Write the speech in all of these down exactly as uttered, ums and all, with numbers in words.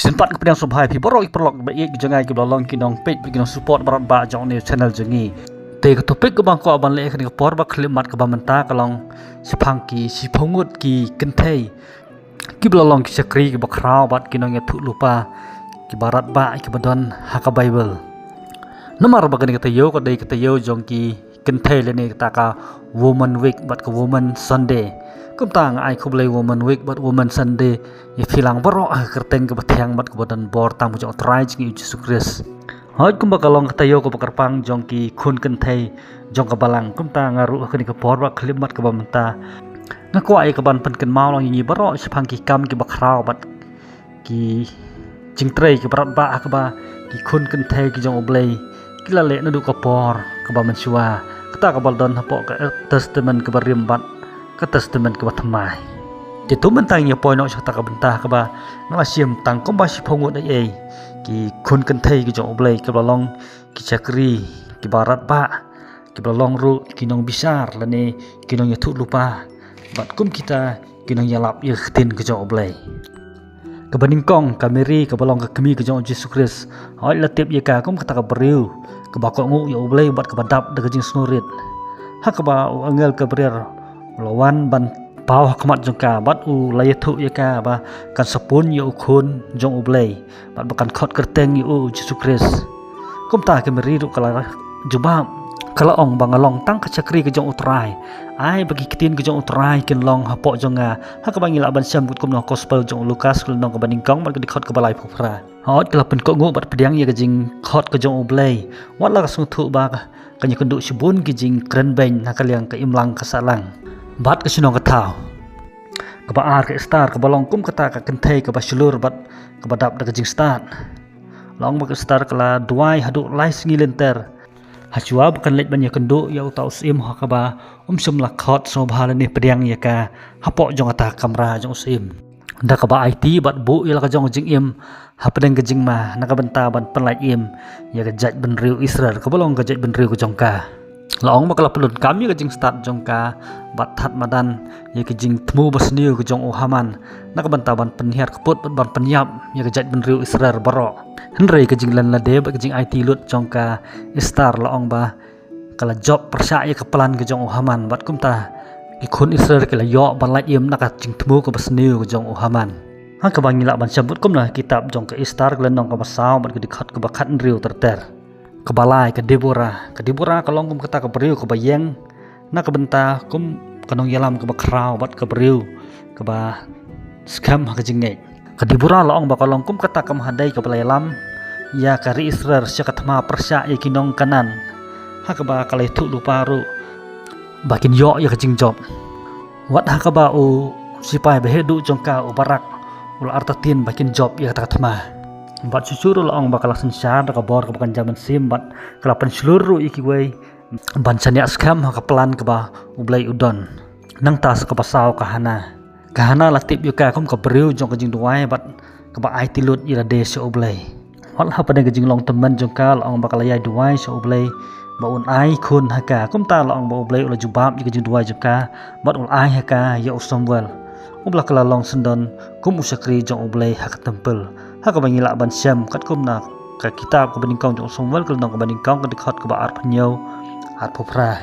Tang pat ka pdiang sngewbha ïa phi baroh ki paralok ba ïeit jong nga kiba la long ki nongpeit bad ki nongsupport baroh ba jong ne channel jong ngi. Te ka topic kaba nga kwah ban leh ha kane ka por ba khyllipmat kaba mynta ka long shaphang ki shiphew ngut ki kynthei kiba la long ki shakri kiba khraw bad ki nongïathuhlypa kiba radbah kiba don ha ka Baibl. Namar ba kane ka taïew ka dei ka taïew jong ki kynthei lane kata ka Women Week bad ka Women Sunday. Kumta nga ai khublei Women Week bad Women Sunday ïa phi lang baroh ha ka kyrteng kaba thiang bad kaba don bor tam ka jong U Trai jong ngi U Jisu Khrist. Hooid, kumba ka long ka taïew kaba kyrpang jong ki khun kynthei jong ka balang, kumta nga ruh ha kane ka por ba khyllipmat kaba mynta nga kwah ïa ka ban pynkynmaw lang ïa ngi baroh shaphang ki kam kiba khraw bad ki jingtrei kiba radbah ha kaba ki khun kynthei ki jong U Blei ki la leh naduh ka por kaba mynshuwa, kata kaba la don hapoh ka Testament kaba rim bad ka Testament kaba thymmai. Te to mynta ngin ïa poi noh sha kata ka bynta kaba nga la shim tang kumba shiphew ngut ei ei ki khun kynthei ki jong U Blei kiba la long ki shakri kiba radbah, kiba la long ruh ki nongbishar lane ki nongïathuhlypa bad kum kita ki nongïalap ïa ka ktien ka jong U Blei. Kaba nyngkong ka Mary kaba long ka kmie ka jong U Jisu Khrist. Hooid, la tip ïa ka kum kata ka briew kaba kohnguh ïa U Blei bad kaba dap da ka jingsngewrit. Ha kaba u angel Gabriel u la wan ban paw ha khmat jong ka bad u la ïathuh ïa ka ba kan sa pun ïa u khun jong U Blei bad ba kan khot kyrteng ïa u U Jisu Khrist. Kumta ka Mary ruh ka la jubab, ka la ong ba nga long tang ka shakri ka jong U Trai. Ai ba ki ktien ka jong U Trai kin long hapoh jong nga. Ha kaba ngi lah ban shem katkum na gospel jong u Lukas ka lynnong kaba nyngkong bad ka dkhot kaba laiphew phra. Hooid, ka la pynkohnguh bad pdiang ïa ka jingkhot ka jong U Blei. Wat la ka sngewthuh ba ka, kan ïakynduh shibun ki jingkrenbeiñ na ka liang ka imlang ka sahlang bad ka shnong ka thaw. Kaba ar ka Esther kaba long kum kata ka kynthei kaba shlur bad kaba dap da ka jingstad. La ong ba ka Esther ka la duwai haduh lai sngi lynter. Hashwa ba kan leit ban ïakynduh ïa uta u syiem ha kaba um shym la khot sngewbha lane pdiang ïa ka hapoh jong kata ka kamra jong u syiem. Da kaba aiti bad buh ïa la ka jong ka jingim hapdeng ka jingma na ka bynta ban pynlait im ïa ka jaitbynriew Israel kaba long ka jaitbynriew ka jong ka. La ong ba ka la pyndonkam ïa ka jingstad jong ka bad thad madan ïa ka jingthmu basniew ka jong u Haman na ka bynta ban pynhiar kput bad ban pynïap ïa ka jaitbynriew Israel baroh. Hynrei ka jinglen lade bad ka jingaiti lut jong ka Esther la ong ba ka la jop pyrshah ïa ka plan ka jong u Haman bad kumta ki khun Israel ki la ïoh ban lait im na ka jingthmu kaba sniew ka jong u Haman. Ha kaba ngi lah ban shem bad kum na kitab jong ka Esther ka lynnong kaba saw bad ka dkhot kaba khathynriew ter ter. Kaba lai ka Deborah, ka Deborah ka long kum kata ka briew kaba ïeng na ka bynta kum ka nongïalam kaba khraw bad ka briew kaba skhem ha ka jingngeit. Ka Deborah la ong ba ka long kum kata ka mahadei kaba la ïalam ïa ka ri Israel sha ka thma pyrshah ïa ki nong Kanaan. Ha kaba ka la ïathuhlypa ruh ba kin ïoh ïa ka jingjop. Wat ha kaba u sipai ba heh duh jong ka u Barak u la artatien ba kin jop ïa kata ka thma. Bad shuh shuh ruh la ong ba ka la synshar da ka bor kaba kynja mynsiem bad ka la pynshlur ruh ïa kiwei ban shaniah skhem ha ka plan kaba U Blei u don. Nangta sa kaba saw ka Hana. Ka Hana la tip ïa ka kum ka briew jong ka jingduwai bad kaba aiti lut ïa lade sha U Blei. Wat hapdeng ka jinglong tymmen jong ka la ong ba ka la ïai duwai sha U Blei ba un ai khun ha ka. Kumta la ong ba U Blei u la jubab ïa ka jingduwai jong ka bad u la ai ha ka ïa u Samuel. U ba la ka la long syndon kum u shakri jong U Blei ha ka templ. Ha kaba ngi lah ban shem katkum na ka kitab kaba nyngkong jong u Samuel ka lynnong kaba nyngkong ka dkhot kaba arphew hynñiew, arphew phra.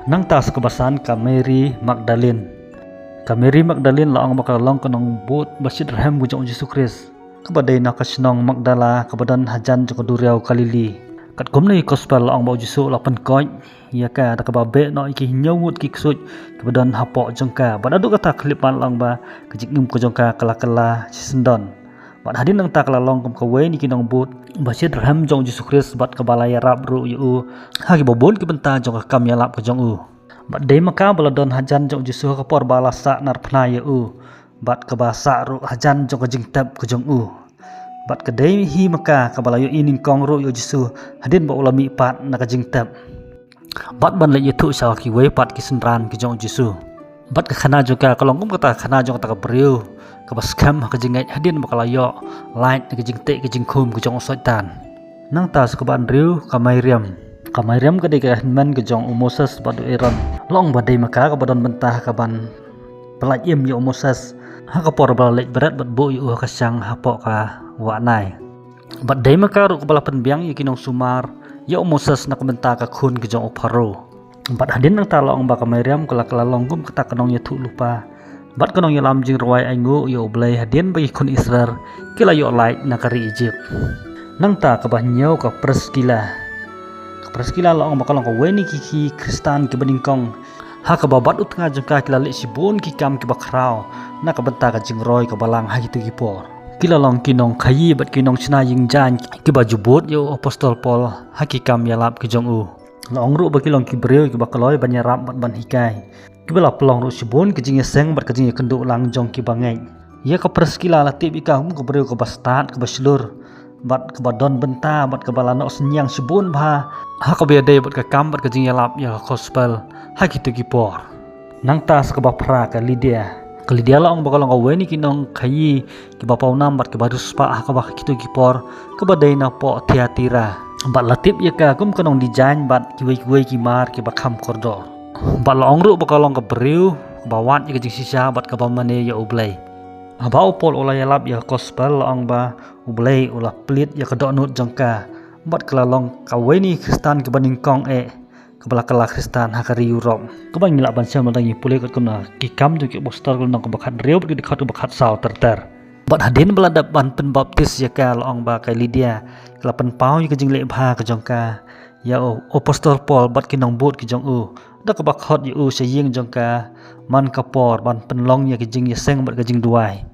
Nangta sa kaba san ka Mary Magdalene. Ka Mary Magdalene la ong ba ka la long ka nongbud ba shitrhem ka jong u Jisu Khrist. Kaba dei na ka shnong Magdala kaba don hajan jong ka duriaw Galili. Katkum na ki gospel la ong ba u Jisu u la pynkoit ïa ka da kaba beh noh ïa ki hynñiew ngut ki ksuid kiba don hapoh jong ka. Bad haduh kata khyllipmat la ong ba ka jingim ka jong ka ka la kylla shisyndon. Bad hadien nangta ka la long kum kawei na ki nongbud ba shitrhem jong u Jisu Khrist bad kaba la ïarap ruh ïa u ha kiba bun ki bynta jong ka kam ïalap ka jong u. Bad dei ma ka ba la don hajan jong u Jisu ha ka por ba la sah narphna ïa u bad kaba sah ruh hajan jong ka jingtep ka jong u. Bad ka dei hi ma ka kaba la ïohi nyngkong ruh ïa u Jisu hadien ba u la mihpat na ka jingtep. Bad ban leit ïathuh sha kiwei pat ki synran ki jong u Jisu. Bad ka khana jong ka ka long kum kata ka khana jong kata ka briew kaba skhem ha ka jingngeit hadien ba ka la ïoh lait na ka jingteh ka jingkhum ka jong u Soitan. Nangta sa kaba hynriew ka Mariam. Ka Mariam ka dei ka hynmen ka jong u Moses bad u Aaron. La ong ba dei ma ka kaba don bynta ha ka ban pynlait im ïa u Moses Ha ka por ba la leit bret bad buh ïa u ha ka shang hapoh ka wah nai. Bad dei ma ka ruh kaba la pynbiang ïa ki nongsumar ïa u Moses na ka bynta ka khun ka jong u Pharaoh. Bad hadien nangta la ong ba ka Mariam ka la ka la long kum kata ka nongïathuhlypa bad ka nongïalam jingrwai ainguh ïa U Blei hadien ba ki khun Israel ki la ïoh lait na ka ri Egypt. Nangta kaba hynñiew ka Priskila. Ka Priskila la ong ba ka long kawei na ki ki Khristan kiba nyngkong ha kaba bad u tnga jong ka ki la leh shibun ki kam kiba khraw na ka bynta ka jingroi ka balang ha kito ki por. Ki la long ki nongkhaïi bad ki nongshna ïing jaiñ kiba ju bud ïa u Apostol Paul ha ki kam ïalap ki jong u. La ong ruh ba ki long ki briew kiba kloi ban ïarap bad ban hikai, kiba la pynlong ruh shibun ka jingïaseng bad ka jingïakynduh lang jong kiba ngeit. Ïa ka Priskila la tip ïa ka kum ka briew kaba stad, kaba shlur bad kaba don bynta bad kaba la noh synñiang shibun bha ha kaba ïadei bad ka kam bad ka jingïalap ïa ka gospel ha kito ki por. Nangta sa kaba phra ka Lydia. Ka Lydia la ong ba ka long kawei na ki nongkhaïi kiba pawnam bad kiba riewspah ha kaba kito ki por kaba dei napoh Thyatira. Bad la tip ïa ka kum ka nongdijaiñ bad kiwei kiwei ki mar kiba kham kordor. Bad la ong ruh ba ka long ka briew kaba wad ïa ka jingshisha bad kaba mane ïa U Blei. Haba u Paul u la ïalap ïa ka gospel la ong ba U Blei u la plie ïa ka dohnud jong ka bad ka la long kawei na ki Khristan kiba nyngkong eh kaba la kylla Khristan ha ka ri Europe. Kaba ngi lah ban shem lada ngi pule katkum na Ki Kam jong ki Apostol ka lynnong kaba khathynriew bad ka dkhot kaba khatsaw ter ter. Bad hadien ba la dep ban pynbaptis ïa ka la ong ba ka Lydia ka la pynpaw ïa ka jingleh bha ka jong ka ïa u Apostol Paul bad ki nongbud ki jong u, da kaba khot ïa u sha ïing jong ka man ka por ban pynlong ïa ka jingïaseng bad ka jingduwai.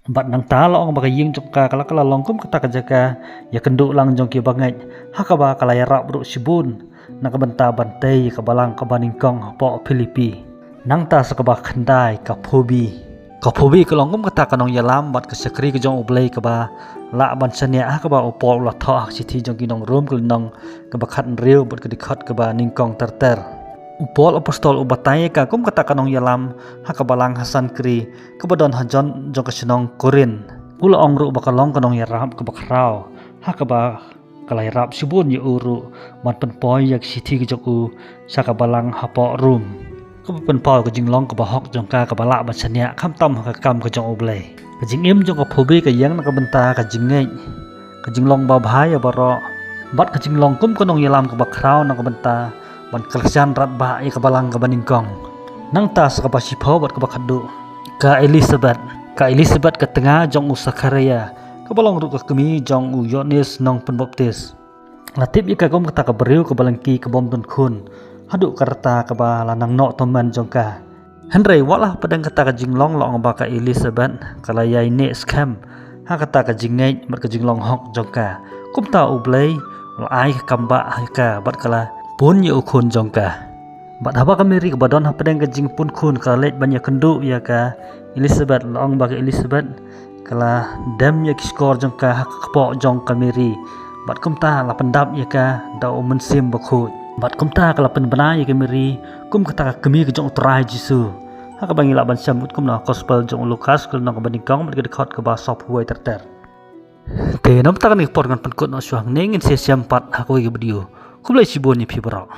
Bad nangta la ong ba ka ïing jong ka ka la ka la long kum kata ka jaka ïakynduh lang jong kiba ngeit ha kaba ka la ïarap ruh shibun na ka bynta ban tei ïa ka balang kaba nyngkong hapoh Philippi. Nangta sa kaba khyndai ka Phoebe. Ka Phoebe ka long kum kata ka nongïalam bad ka shakri ka jong U Blei kaba lah ban shaniah ha kaba u Paul u la thoh ha ka shithi jong ki nong Rom ka lynnong kaba khathynriew bad ka dkhot kaba nyngkong ter ter. U Paul Apostol u batai ïa ka kum kata ka nongïalam ha ka balang ha Sankri kaba don hajan jong ka shnong Korinth. U la ong ruh ba ka long ka nongïarap kaba khraw ha kaba ka la ïarap shibun ïa u ruh ban pynpoi ïa ka shithi ka jong u sha ka balang hapoh Rom. Kaba pynpaw ka jinglong kaba hok jong ka kaba lah ban shaniah khamtam ha ka kam ka jong U Blei. Ka jingim jong ka Phoebe ka ïeng na ka bynta ka jingngeit, ka jinglong babha ïa baroh bad ka jinglong kum ka nongïalam kaba khraw na ka bynta ban kyrshan radbah ïa ka balang kaba nyngkong. Nangta sa kaba shiphew bad kaba khatduh ka Elizabeth. Ka Elizabeth ka tnga jong u Sakharia kaba long ruh ka kmie jong u Ïoannis Nongpynbaptis. La tip ïa ka kum kata ka briew kaba lyngkhi kabym don khun haduh ka rta kaba la nang noh tymmen jong ka. Hynrei wat la hapdeng kata ka jinglong la ong ba ka Elizabeth ka la ïai neh skhem ha kata ka jingngeit bad ka jinglong hok jong ka. Kumta U Blei u la ai ka kam bah ha ka bad ka la pun ïa u khun jong ka. Bad haba ka Mary kaba don hapdeng ka jingpun khun ka la leit ban ïakynduh ïa ka Elizabeth, la ong ba ka Elizabeth ka la dem ïa ki shkor jong ka ha ka kpoh jong ka Mary. Bad kumta la pyndap ïa ka da U Mynsiem Bakhuid. Bad kumta ka la pynbna ïa ka Mary kum kata ka kmie ka jong U Trai Jisu. Ha kaba ngi lah ban shem katkum na gospel jong u Lukas ka lynnong kaba nyngkong bad ka dkhot kaba sawphew wei ter ter. Te namar kata ka por ngan pynkut noh shuwa hangne, ngin sa ïashem pat ha kawei ka video. Khublei shibun ïa phi baroh.